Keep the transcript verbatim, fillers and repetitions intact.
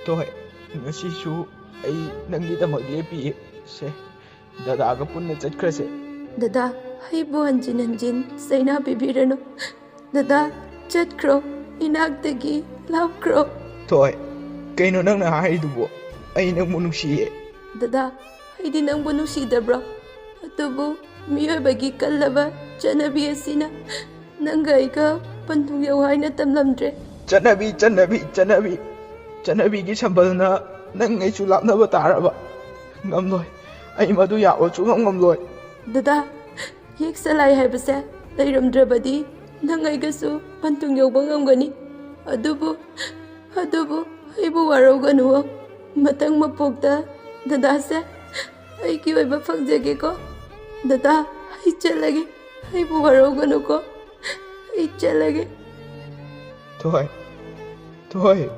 ꯇꯣꯏ, ꯉꯁꯤꯁꯨ ꯑꯩ ꯅꯪꯒꯤꯗꯃꯛ ꯂꯦꯞꯄꯤꯌꯦ꯫ ꯁꯦ, ꯗꯗꯥꯒ ꯄꯨꯟꯅ ꯆꯠꯈ꯭ꯔꯁꯦ꯫ ꯗꯗꯥ, ꯑꯩꯕꯨ ꯍꯟꯖꯤꯟ ꯍꯟꯖꯤꯟ ꯆꯩꯅꯥ ꯄꯤꯕꯤꯔꯅꯨ꯫ ꯗꯗꯥ, ꯆꯠꯈ꯭ꯔꯣ, ꯏꯅꯥꯛꯇꯒꯤ ꯂꯥꯞꯈ꯭ꯔꯣ꯫ ꯇꯣꯏ, ꯀꯩꯅꯣ ꯅꯪꯅ ꯍꯥꯏꯔꯤꯗꯨꯕꯣ? ꯑꯩ ꯅꯪꯕꯨ ꯅꯨꯡꯁꯤꯌꯦ꯫ ꯗꯗꯥ, ꯑꯩꯗꯤ ꯅꯪꯕꯨ ꯅꯨꯡꯁꯤꯗꯕ꯭ꯔꯣ? ꯑꯗꯨꯕꯨ ꯃꯤꯑꯣꯏꯕꯒꯤ ꯀꯜꯂꯕ ꯆꯠꯅꯕꯤ ꯑꯁꯤꯅ ꯅꯪꯒ ꯑꯩꯒ ꯄꯟꯊꯨꯡ ꯌꯧ ꯍꯥꯏꯅ ꯇꯝꯂꯝꯗ꯭ꯔꯦ꯫ ꯆꯠꯅꯕꯤ, ꯆꯠꯅꯕꯤ, ꯆꯠꯅꯕꯤ, ꯆꯠꯅꯕꯤꯒꯤ ꯁꯝꯕꯜꯅ ꯅꯪ ꯑꯩꯁꯨ ꯂꯥꯞꯅꯕ ꯇꯥꯔꯕ? ꯉꯝꯂꯣꯏ, ꯑꯩ ꯃꯗꯨ ꯌꯥꯕ ꯁꯨꯡꯉꯝ ꯉꯝꯂꯣꯏ꯫ ꯗꯗꯥ, ꯌꯦꯛ ꯁꯂꯥꯏ ꯍꯥꯏꯕꯁꯦ ꯂꯩꯔꯝꯗ꯭ꯔꯕꯗꯤ ꯅꯪ ꯑꯩꯒꯁꯨ ꯄꯟꯊꯨꯡ ꯌꯧꯕ ꯉꯝꯒꯅꯤ꯫ ꯑꯗꯨꯕꯨ, ꯑꯗꯨꯕꯨ ꯑꯩꯕꯨ ꯋꯥꯔꯧꯒꯅꯨꯋꯣ꯫ ꯃꯊꯪ ꯃꯄꯣꯛꯇ ꯗꯗꯥꯁꯦ ꯑꯩꯒꯤ ꯑꯣꯏꯕ ꯐꯪꯖꯒꯦꯀꯣ꯫ ꯗꯗꯥ, ꯑꯩ ꯆꯠꯂꯒꯦ꯫ ꯑꯩꯕꯨ ꯋꯥꯔꯧꯒꯅꯨꯀꯣ꯫ ꯑꯩ ꯆꯠꯂꯒꯦ꯫ ꯇꯣꯏ, ꯇꯣꯏ,